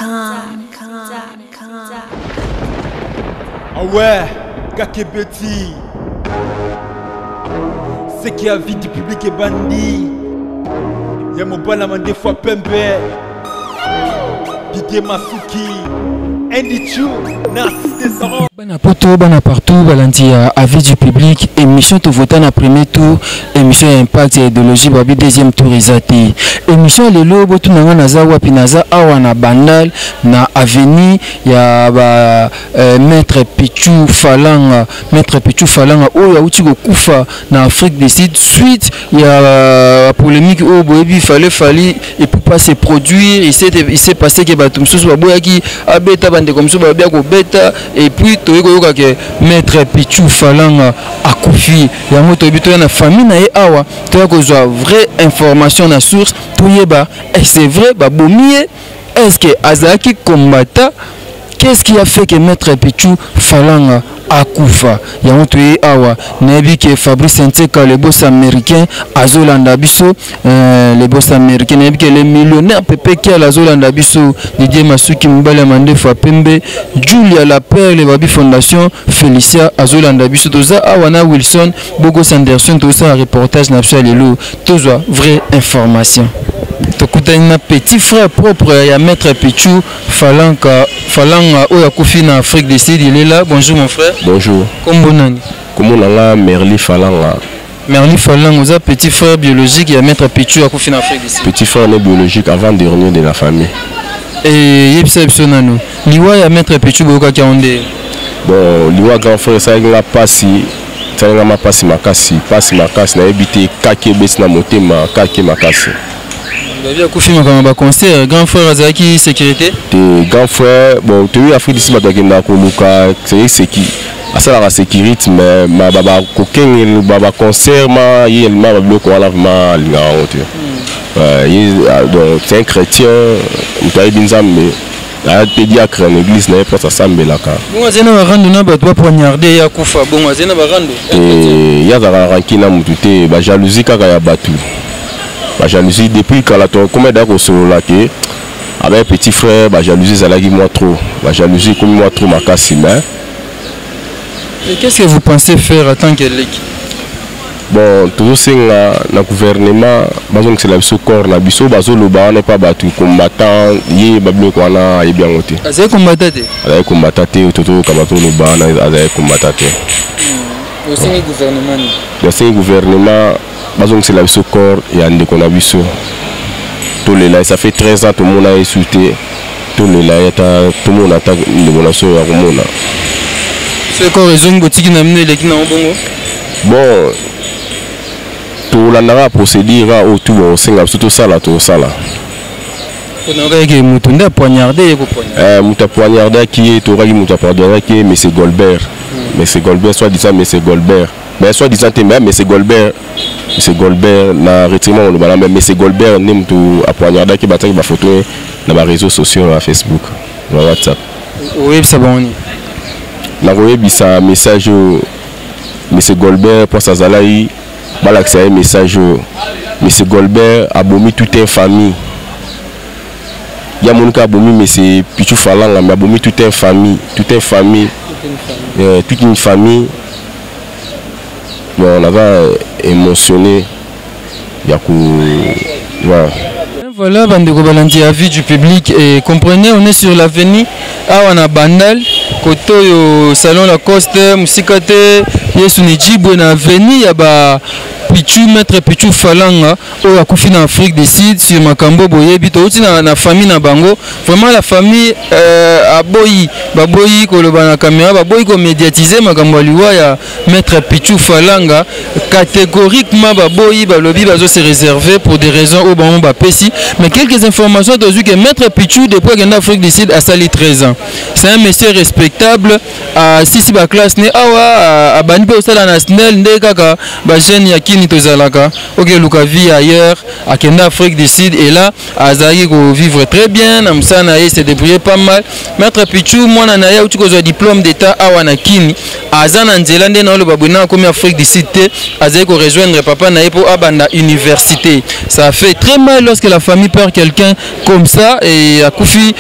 Dot.com. Ah ouais, Kakebeti. Ce qui a vie du public est bandit. Ya mobala mandefu pembe. Didier Masuki. Andy Chu, Narcisse Desarons. Bana poto bana partout balandi ya avis du public émission tovota na premier tour émission ya impact ya idéologie babi deuxième tour eza te émission ya lelo botuna nga naza wapi naza awa na bandal na avenue ya ba maître Pichu Falanga. Maître Pichu Falanga oyo auti kokufa na Afrique du Sud suite ya polémique oyo boyebi fallait Fally et pour pas se produire. Il s'est passé que bato mosusu baboyaki abeta, bandeko mosusu babia kobeta, et puis toyei koyoka ke maître Pichu Falanga akufi. Yango toyebi, toya na famille na ye awa, toya kozwa vraie information na source, toyeba est c'est vrai babomi ye, est ce que azalaki combattant, qu'est-ce qui a fait que maître Pichu Falanga akufa. Yango toye awa. Nayebi ke Fabrice Nteka, le boss américain, azolanda biso, le boss américain. Nayebi ke le millionnaire Pepe Kial azolanda biso, Didier Masuki, mobali ya mandefu ya pembe, Julia La Perle, babi Fondation Félicia azolanda biso. Toza awa na Wilson Bogos Anderson, tozosala reportage na biso ya lelo, tozwa vraie information. Tokutani na petit frère propre ya maître Pichu Falanka, Falanga oyo akufi na Afrique du Sud. Il est là. Bonjour mon frère. Bonjour. Kombo nani? Kombo na nga Merli Falanga. Merli Falanga, oza petit frère biologique ya maître Pichu akufi na Afrique du Sud? Petit frère né biologique, avant dernier de la famille. E yebisa biso nanu, liwa ya maître Pichu, boyokaki yango nde? Bon, liwa grand frère esalaki nga mpasi, esalaki nga mapasi makasi, mpasi makasi. Nayebi te, kaki ebesi na motema, kaki makasi. Babi akufi makambo ya baconcert. Grand frère azalaki sécurité? Te, grand frère, bon, toyebi Afrique du Sud, bato akendaka koluka seki, asalaka sécurité, mais bakokengeli baconcert ma ye ma babiloko wana, vraiment alingaka yango te. Ye, donc c'est un chrétien, moto ayebi Nzambe, aya mpe diacre na église na ye, place asambelaka. Bongo azali na barando na bato bapoignarde ye akufa? Bongo azali na barando? Te, ye azalaka rancune na motu te. Bajalousie kaka ya bato, bajalousie depuis kala. Tokoma da kosolola ke avec petit frère, bajalousie ezalaki mwa trop, bajalousie ekomi mwa trop makasi, mais Et qu'est-ce que vous pensez faire en tant que leki? Bon, tozosenga na gouvernement bazongisela biso corps na biso. Bazoloba wana epa bato combattant, ye babiloko wana ayebi yango te. Azali combattant te? Azali combattant te. Tozokamba, toloba wana, azali combattant te. Osengi gouvernement nini? Nasengi gouvernement bazongisela biso corps ya ndeko na biso, tolela ye. Ça fait 13 ans tomona ye su te. Tolela ye, ata tomona ata ndeko na biso ya komona. So corps ezongi, botiki na bino, eleki nango bongo? Bon, tolandaka procédure kaka oyo tu bakosenga biso tosala, tosala. Mpona okayeke moto nde apoignarde ye, kopoignarde? Moto apoignardaki ye, tokaki moto apoignardaki ye, monsieur Golbert, monsieur Golbert, soit disant monsieur Golbert, mais soit disant te, mais monsieur Golbert, monsieur Golbert na retirement koloba na, mais monsieur Golbert nde moto apoignardaki. Batiaki bafoto na baréseaux sociaux, na Facebook, na WhatsApp. Oyebisa bango nini? Nakoyebisa message oyo: monsieur Golbert, mposa azalaki, balakisa ye message oyo. Monsieur Golbert abomi toute une famille. Ya monika abomi monsieur Pichu Falanga, mais abomi toute une famille, toute une famille, toute une famille. Bon, naza émotionné ya ko, voilà. Voilà, bandeko balandi avis du public, et comprenez, on est sur l'avenue awa na Bandal, côté oyo salon Lacoste, mosika te, Yesu Nijibwe, na avenue ya ba Pichu, maître Pichu Falanga oyo akufi na Afrique du Sud sur makambo boyebi. Touti na famille na bango. Vraiment la famille aboyi, baboyi koloba na caméra, baboyi komédiatiser makambo ya liwa ya maître Pichu Falanga. Catégoriquement baboyi, balobi bazo se réserver pour des raisons oyo bango bapesi. Mais quelques informations tozwi ke maître Pichu, depuis akenda Afrique du Sud, asali 13 ans. C'est un monsieur respectable, asisi baclasse ne awa, abandi mpe kosala na SNEL nde kaka bajeune ya Kini. Kini tozalaka okeluka vie ailleurs. Akende Afrique du Sud et là azalaki kovivre très bien na mosala na ye, se débrouiller pas mal. Maître Pichu, mwana na ye auti kozwa diplôme d'état awa na Kini, aza na nzela nde na oloba boye na akomi Afrique du Sud te, azali korejoindre papa na ye mpo abanda université. Ça fait très mal lorsque la famille perd quelqu'un comme ça. Et akufi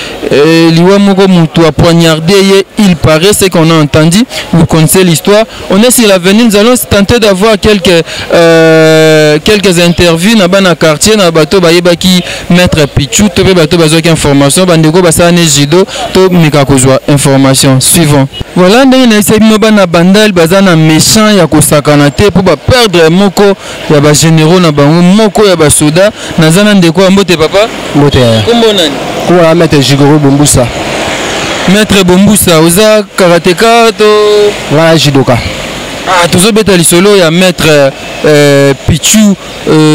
liwa moko, moto apoignardé ye, il paraît, ce qu'on a entendu. Vous connaissez l'histoire. On est sur l'avenue, nous allons tenter d'avoir quelques interviews na bana quartier, na bato bayebaki maître Pichu to mpe bato bazwaki information, bandeko basala ne judo to meka kozwa information suivant. Voilà ndenge nayebisa bino, bana Bandal baza na méchant ya kosakana te mpo baperdre moko ya bagénéraux na bango, moko ya basoda. Naza na ndeko ya mbote, papa. Mbote yaya. Kombo nani? Kombo na maître Jigoro Bombusa. Maître Bombusa, oza karateka to? Nga na judoka. Ah, tozobeta lisolo ya maître Pichu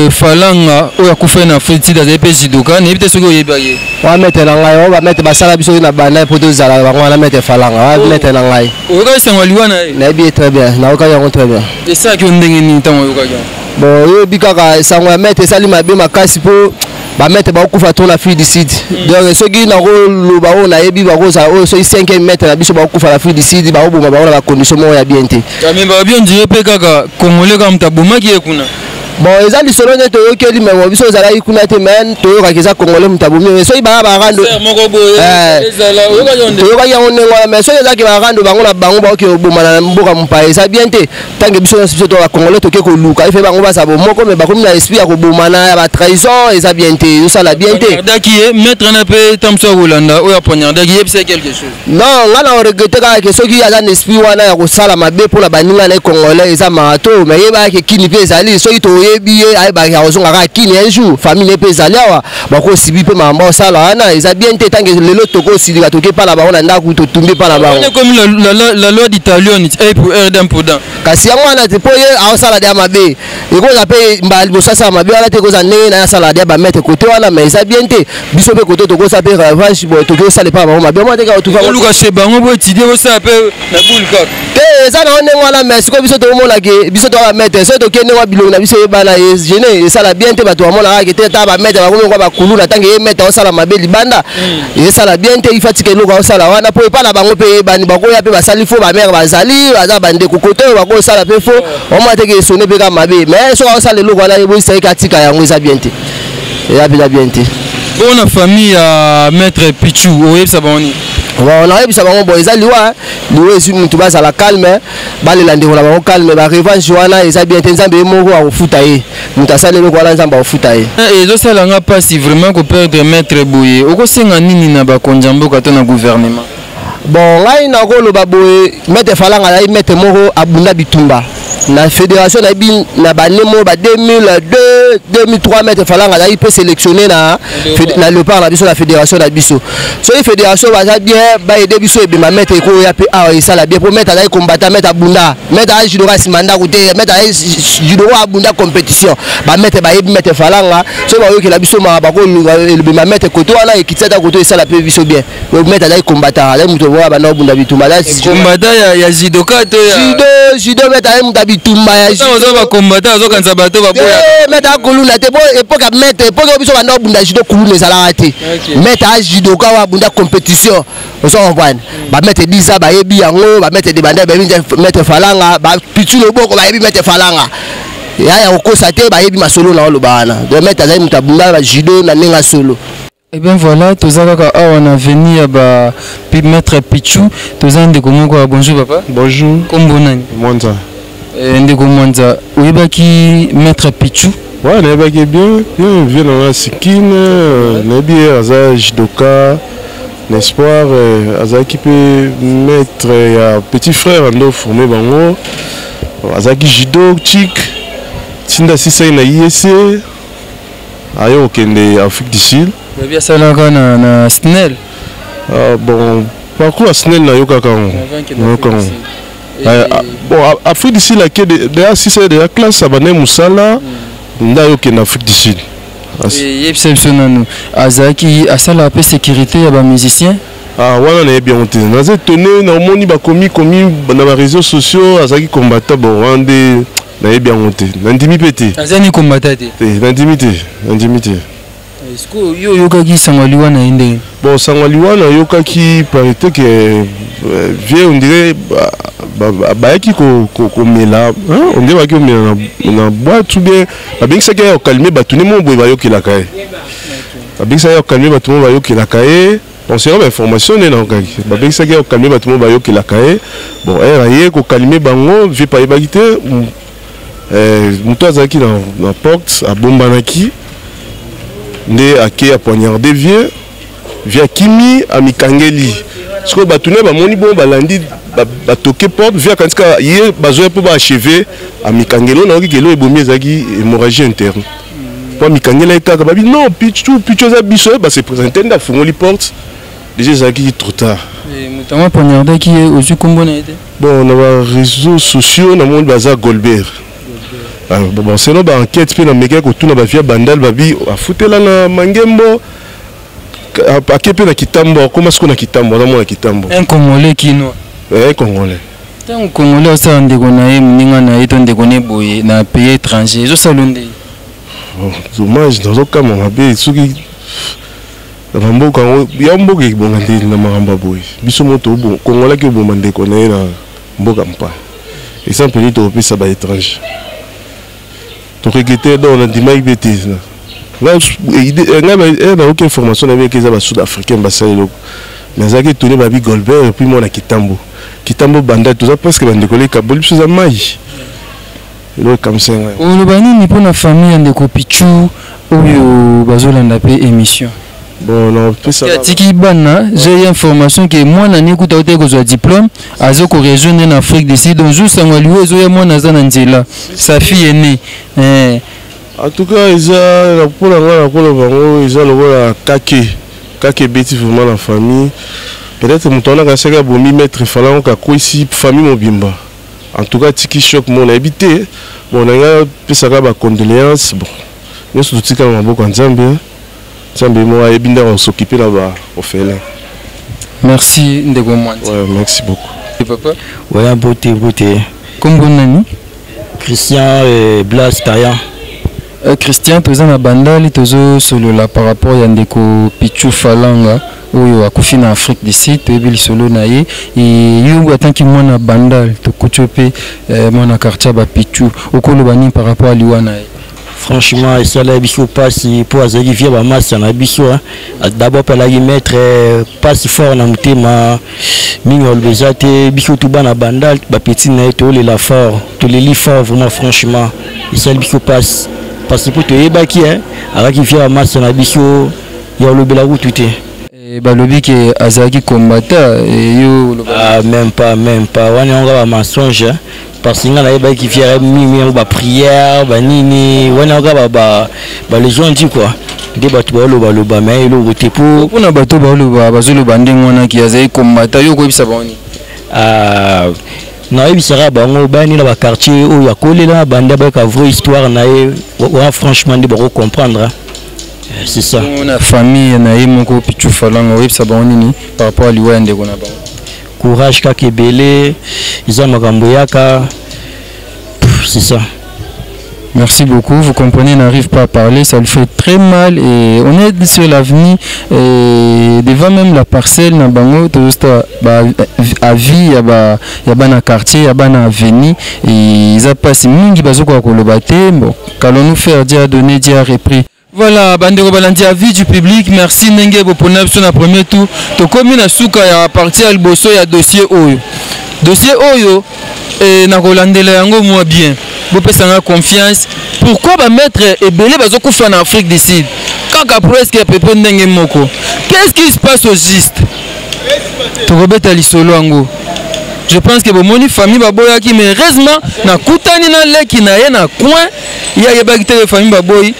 Falanga oyo akufai na Afrique Sud, azali mpe judoka. Nayebi te soki oyebaki ye. Wa maître na ngai oyo, bamaître basala biso na banda po tozala bango wana. Maître Falanga wa maître na ngai. Oyokaki sango ya liwa na ye? Nayebi ye très bien, nayokaki yango très bien. Esalaki yo ndenge nini ntango oyokaki yango? Bon, oyebi kaka sango ya maître esali mabe makasi mpo bamaître bakokufa to na Afrique du Sud. Donc soki nakoloba oyo nayebi, bakozala oyo soki 5e maître na biso bakokufa na Afrique du Sud, bakoboma bango na bacondition moko ya bien te. Mais babi on dirait mpe kaka Congolais kaka moto abomaki ye kuna. Bon, eza lisolo nde toyokeli, mais bon, biso ozalaki kuna te, mais toyokaki eza Congolais moto abomi. Mais soki baya barando moko boye ezala, oyokaki yango nde? Toyokaki yango ndenge wana, mais soki ezalaki barando bango na bango baoki kobomana na mboka mopaya, eza bien te. Ntange biso nyonso, biso to bacongolais, toke koluka ife bango baza bomoko, mais bakomi na esprit ya kobomana, ya batrahison. Eza bien te, ezosala bien te. Poignardaki ye maître na mpe ntango mosusu akolanda oyo apoignardaki, yebisa quelque chose. Non, nga na oregretter kaka ke soki aza na esprit wana ya kosala mabe mpona baninga na ye congolais, eza marato. Mais yebaka ke Kini mpe ezali, soki toyebi ye, ayebaka akozonga kaka Kini un jour. Famille ne mpe ezali awa, bakosibi mpe makambo osala wana eza bien te. Tanke lelo tokosilika, toke epa na bango na ndako, totumbi epa na bango. Wana ekomi la loi d'Italion, œil pour œil, dent pour dent. Kasi yango wana te, mpo ye aosala deya mabe, ekozala mpe mbala liboso asala mabe wana te, ekozala ndenge na ye asala deya bamaître kote wana, mais eza bien te. Biso mpe kote tokosala mpe ravage boye, toki osala epa na bango mabe mwana te kaka otufa. Oluka chez bango bo étudier, bosala mpe na boule kaka. Te, eza nango ndenge wana, mais sikoyo biso tokomonake biso toka bamaître, soki tokende ndenge wana, bilongi na biso eyebana, gene esala bien te. Bato bamonaka ke te, ta bamaître bakomi kwa bakuluna. Ntange ye maître aosala mabe libanda, esala bien te. Ifa tika eloko aosala wana, mpo epa na bango mpe eyebani, bakoya mpe basali fo, bamare bazali, baza bandeko kote oyo bakosala mpe fo, omona teke esone mpe kaka mabe. Mais soki aosala eloko wana, eboyisa ye, atika yango, eza bien te, eza mpenza bien te. Bongo na famille ya maître Pichu, oyebisa bango nini? Bon, nayebisa bango, bon, eza liwa, liwa ezwi mutu, bazala calme, balela ndeko na bango calme. Barevanche wana eza bien te. Nzambe ye moko akofuta ye, moto asali eloko wana, Nzambe akofuta ye. Ezosala nga mpasi vraiment koperdre maître boye. Okosenga nini na bakonzi ya mboka to na gouvernement? Bon, ngai nakoloba boye: maître Falanga azali maître moko abunda bitumba na fédération. Nayebi na bane moko ba 2002, 2003, maître Falanga azali mpe sélectionné na Léopard na biso, na fédération na biso. Soki fédération baza bien, baede biso ebema maître ekoya mpe awa, esala bien, po maître azali combattant, maître abunda, maître azali judoka nsima ndako te, maître azali judoka abunda compétition. Bamaître bayebi maître Falanga. Soki bayokela biso maka, bakolunga ebema maître kote wana, ekiti ata kote, esala mpe biso bien. Maître azali combattant, azali moto oyo banda obunda bitumba. Combattant ya judoka to ya Judo, judo. Maître azali moto ya bitumba ya Ntango oza bacombattant, azokanisa bato baboya. Maître akoluna te, po époque ya maître, époque oyo biso banda obunda judo, kuluna ezalaka te. Maître ajudoka oyo abunda compétition, ozo comprendre. Bamaître 10 ans bayebi yango, bamaître de banda bayebi maître Falanga, bapitu loboko bayebi maître Falanga ya kokosa te, bayebi masolo na oloba wana. Donc maître azali moto abunda bajudo na ndenge ya solo. Eh bien voilà, toza kaka awa na avenue ya ba maître Pichu, toza ndeko moko ya. Bonjour papa. Bonjour. Kombo nani? Mwanza. Ndeko Mwanza, oyebaki maître Pichu? Ouais, nayebaki bien, bien vieux na nga Sikine, nayebi ye aza judoka na Espoir, azalaki mpe maître ya petit frère ando formé bango. Azalaki judo chik ntinda asisaki na ISC, aye kokende Afrique du Sud. Babi asalaka na SNEL. Ah, bon, parcours ya SNEL nayokaka yango, nayoka yango. Bon, Afrique du Sud ake deya asisa deya classe, abandaki mosala nde ayokende Afrique du Sud. Yebisa biso nanu, azalaki asalaka mpe sécurité ya bamusicien? Ah, wana nayebi yango te. Naza étonné, naomoni bakomi komi na baréseaux sociaux azalaki combattant. Bon, wana nde Nayebi yango te, nandimi mpe te. Aza ni combattant te? Te, nandimi te, nandimi te. Est-ce que yo oyokaki sango ya liwa na ye ndenge? Bon, sango ya liwa nayokaki paraît que vieux, on dirait bayaki komela, on dirait bayaki komela na boîte ou bien babengisaki ye kokalme bato nde mo boye bayokelaka ye, babengisaki ye kokalme bato mo bayokelaka ye. Bon, c'est bainformation nde nayokaki, babengisaki ye kokalme bato mo bayokelaka ye. Bon, ere aye kokalme bango, vieux pe ayebaki te moto azalaki na porte, abombanaki nde ake apoignarde vieux. Vieux akimi, amikangeli. Sikoyo bato ne bamoni bongo, balandi, batoke porte. Vieux akanisi kaka ye bazoya mpo baachever, amikangeli. Oyo nayoki kelo ebomi ezalaki hémorragie interne, mpo amikangeli ye kaka. Babi non, Pichu, Pichu eza biso, base présente nde afungoli porte, déjà ezalaki trop tard. Moto yango apoignardaki ye, ozwi nkombo na ye te? Bon, na baréseaux sociaux namoni baza Golbert. Bon, selon baenquête mpe namekaki kotuna bavieux Bandal, babi afutela na Mangembo, ake mpe na Kitambo, akóma sikoyo na Kitambo, aza mwana Kitambo. Un Congolais kino? Un Congolais. Ntango Congolais osala ndeko na ye, moninga na ye to ndeko ne boye na pays étranger, ezosala nde? Dommage, nazokama mabe soki na bamboka yango ya mboka ebonga nde na makambo ya boye. Biso moto Congolais oboma ndeko na ye na mboka mpa, exemple nini tokopesa baétranger? Toregretter. Donc nandimaki mpe te. Ngai nayoki information na bieke eza basud africain basali eloko, mais azalaki étonné. Babi Golbert et puis mwana Kitambo. Kitambo, banda toza presque bandeko, lekaboli biso eza mai. Eloko ekamwisa ngai. Oloba nini mpona famille ya ndeko Pichu oyo bazolanda mpe émission? Bon, napesa Atiki bana. J'ai eu information ke mwana ni kuta ote kozwa diplôme, azo korejoindre na Afrique du Sud. Donc jour sango aliwo ezoya, mwana aza na nzela, sa fille aînée, eh. En tout cas, eza mpona ngai nakoloba yango eza lokola kake kake ebeti vraiment na famille. Peut-être moto wana kasaki abomi maître Falango, kakwesi famille mobimba. En tout cas tiki choc mo nayebi te. Bon, na ngai apesaka bacondoléance. Bon, nyonso totikala na maboko ya Nzambe. Nzambe mo ayebi ndenge akosokipe na baorphelin. Merci, ndeko Mwanzi. Ouais, merci beaucoup. Papa. Ouais, beauté, beauté. Kombo nani? Christian Blas Tayan. Christian, toza na Bandali, tozosolola par rapport ya ndeko Pichu Falanga oyo akufi na Afrique du Sud. Toyebi lisolo na ye. Yo atanki mwana Bandal, tokuti yo mpe mwana quartier ya bapichu, okoloba nini par rapport ya liwa na ye? Franchement, esala biso mpasi mpo azalaki vieux bamasa na biso. D'abord mpe alaki maître. Mpasi fort na motema mingi, aloba eza te. Biso tu bana Bandal, bapeti na ye, tolela fort, toleli fort vraiment. Franchement, esali biso mpasi parce que mpo toyebaki azalaki vieux bamasa na biso, ya olobela kutu te. Balobi ke azalaki combattant, yo? Ah, même pas, même pas. Wana yango bamensonge, parce que nga nayebaki vieux mingi, yango baprière banini wana, yango balegion di quoi nde bato baolobaloba, mais eloko te po Mpona bato baoloba, bazoloba ndenge wana ki azali combattant, yo koyebisa bango nini? Nayebisaka bango bani na baquartier oyo akolela banda, bayeka vraie histoire na ye wana. Franchement, nde bakocomprendre, c'est ça. Na famille na ye moko Pichu Falanga, oyebisa bango nini par rapport à liwa ya ndeko na bango? Courage kaka ebele, eza makambo eyaka, c'est ça. Merci beaucoup. Vous comprenez, n'arrive pas à parler, ça lui fait très mal. Et on est sur l'avenue, et devant même la parcelle, na bango, ba avis, il y a ba quartier, il y a ba avenue, et ils ont passé mingi bazoko koloba te. Bon, qu'allons-nous faire? Dieu a donné, Dieu a repris. Voilà, bandeko balandi avis du public, merci ndenge bopona biso na premier tour. Tokomi na suka ya partie ya liboso ya dossier oyo. Dossier oyo na kolandela yango mwa bien. Bopesanga confiance. Pourquoi bamaître ebele bazokufa na Afrique du Sud kaka presque pepe ndenge moko? Qu'est-ce qui se passe au juste? Tokobeta lisolo yango. Je pense que bomoni famille baboyaki, mais heureusement nakutani na leki na ye na coin, ye ayebaki te famille baboyi,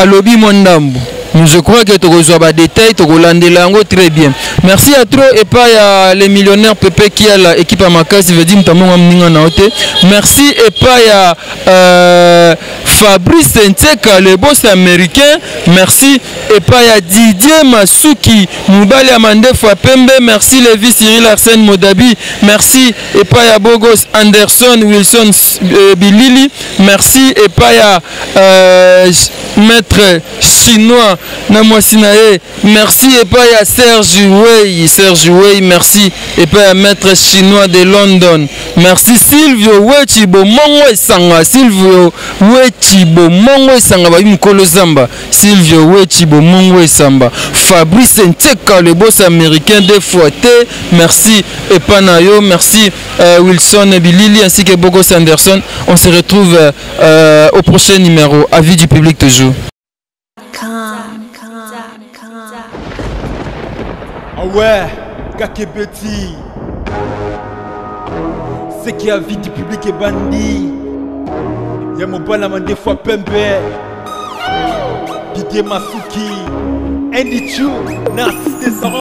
alobi mwa ndambo. Je crois que tokozwa badétail, tokolandela yango très bien. Merci à trop epai ya les millionnaires Pepe Kiala, équipe ya makasi, veut dire moto amonga moninga na yo te. Merci epai ya Fabrice Nteka le boss américain, merci epai ya Didier Masuki mobali ya mandefu ya pembe, merci Levi Cyril Arsène Modabi, merci epai ya Bogos Anderson Wilson Bilili, merci epai ya maître chinois na mwasi na ye, merci epai ya Serge Wey, Serge Wey, merci epai ya maître chinois de London, merci Silvio Wechi Bomongo Esanga, Silvio Wechi Bomongo Esanga babi mokolo zamba, Silvio Wechi Bomongo Esamba, Fabrice Nteka le boss américain deux fois T, merci epai na yo, merci Wilson Bilili ainsi que Bogos Anderson. On se retrouve au prochain numéro. Avis du public toujours. Ah ouais, Kakebeti. Ce qui a vie du public est bandit. Ya mobala mandefu pembe. Didier Masuki. Andy Chu. Narcisse des.